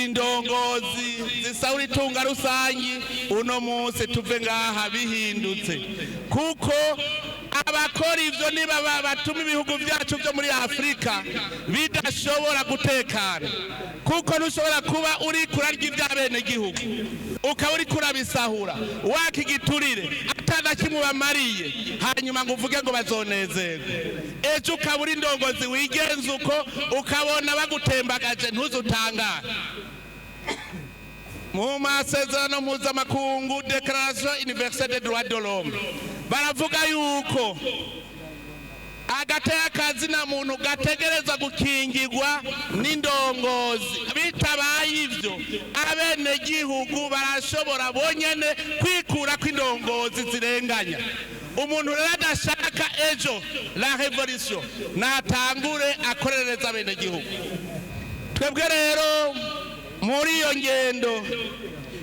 Indongozi zisahura itunga rusangi, uno munsi tuve ngaha bihindutse, kuko abakora ivyo niba batuma ibihugu vyacu vyo muri Afurika bidashobora gutekana, kuko ntushobora kuba uri kurarya ivy'abenegihugu, ukaba uri kurabisahura, waka igiturire atana kimwe bamariye, hanyuma ngo uvuge ngo bazonezerwe. Ejo ukaba uri indongozi wigenza uko, ukabona bagutembagaje, ntuzutangare. Mu masezerano mpuzamakungu, Déclaration universelle des droits de l'homme, baravuga yuko agateka na muntu gategereza gukingirwa n'indongozi. Bitabaye ivyo, abenegihugu barashobora bonyene kwikura ko indongozi zirenganya. Umuntu rero adashaka ejo la révolution, natangure akorereza abenegihugu. Twebwe rero muri iyo ngendo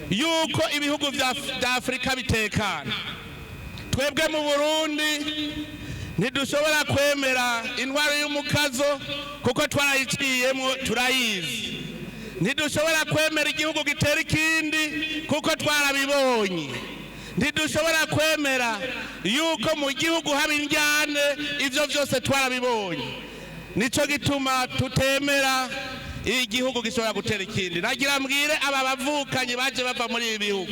yuko ibihugu vya Afurika bitekana, twebwe mu Burundi ntidushobora kwemera intwaro y'umukazo, kuko twarayiciyemo, turayizi. Ntidushobora kwemera igihugu gitera ikindi, kuko twarabibonye. Ntidushobora kwemera yuko mu gihugu haba indyane, ibyo byose twarabibonye. Nicyo gituma tutemera igihugu gishobora gutera ikindi. Nagira mbwire aba bavukanyi baje bava muri ibi bihugu,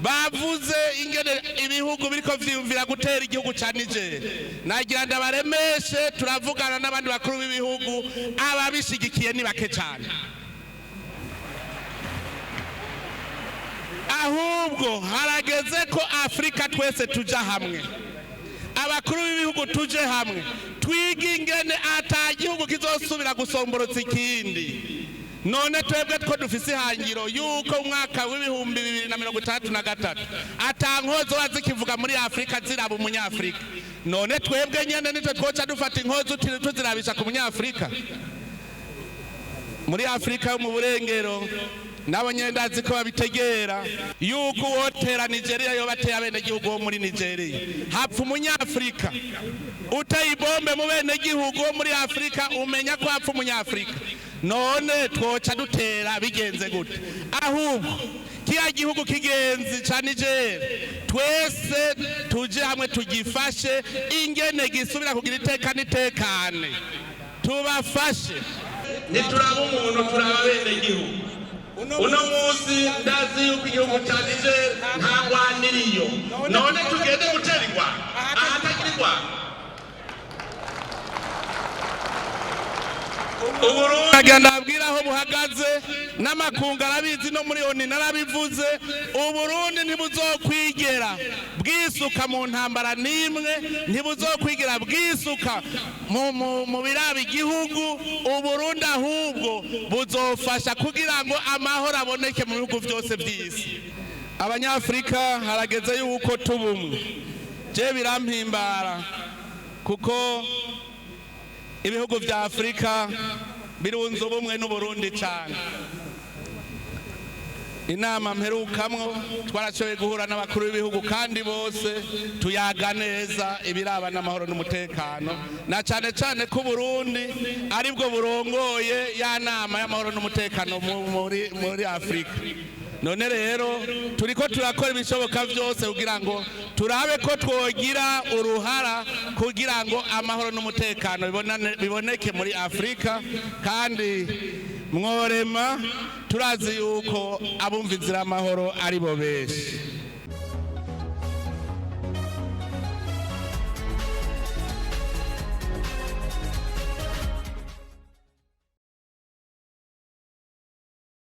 bavuze ingene ibihugu biriko vyiyumvira gutera igihugu ca Niger. Nagira ndabaremeshe, turavugana n'abandi bakuru b'ibihugu, ababishigikiye ni bake cyane. Ahubwo harageze ko Afurika twese tuja hamwe, abakuru b'ibihugu tuje hamwe, twige ingene ata gihugu kizosubira gusomborotsa ikindi. None twebwe two dufise ihangiro yuko umwaka w'2063 ata nkozo zikivuga muri Afurika ziraba umunyafurika. None twebwe nyene nitwe twoca dufata inkozo tuzirabisha ku munyafurika? Muri Afurika yo mu Burengero nabo nyene ndazi ko babitegera yuko uwotera Nigeria yoba ateye abenegihugu bo muri Nigeria, hapfa umunyafurika. Uteye ibombe mu benegihugu bo muri Afurika, umenya ko hapfa umunyafurika. None twoca dutera bigenze gute? Ahubwo kiya gihugu kigenzi ca Niger, twese tuje hamwe tugifashe ingene gisubira kugira iteka n'itekane, tubafashe. Ntituraba umuntu, turaba abenegihugu. Uno munsi ndazi yuko igihugu ca Niger nta ngwaniriyo. None tugende gutera ingwano ahatagira ingwano? Uburundi ndabwira aho buhagaze, n'amakungu arabizi, no muri ONU narabivuze: Uburundi ntibuzokwigera bwisuka mu ntambara n'imwe, ntibuzokwigera bwisuka mu biraba igihugu. Uburundi ahubwo buzofasha kugira ngo amahoro aboneke mu bihugu byose by'isi. Abanyafurika, harageze yuko tubumwe. Je birampimbara kuko ibihugu vya Afurika birunze ubumwe n'Uburundi cyane. Inama mperukamwo twarashoboye guhura n'abakuru b'ibihugu, kandi bose tuyaga neza ibiraba n'amahoro n'umutekano, na cyane cyane ko Burundi aribwo burongoye ya nama y'amahoro n'umutekano muri Afurika. None rero turiko turakora ibishoboka byose kugira ngo turabe ko twogira uruhara kugira ngo amahoro n'umutekano biboneke muri Afurika. Kandi mworema, turazi yuko abumva inzira y'amahoro ari bo benshi.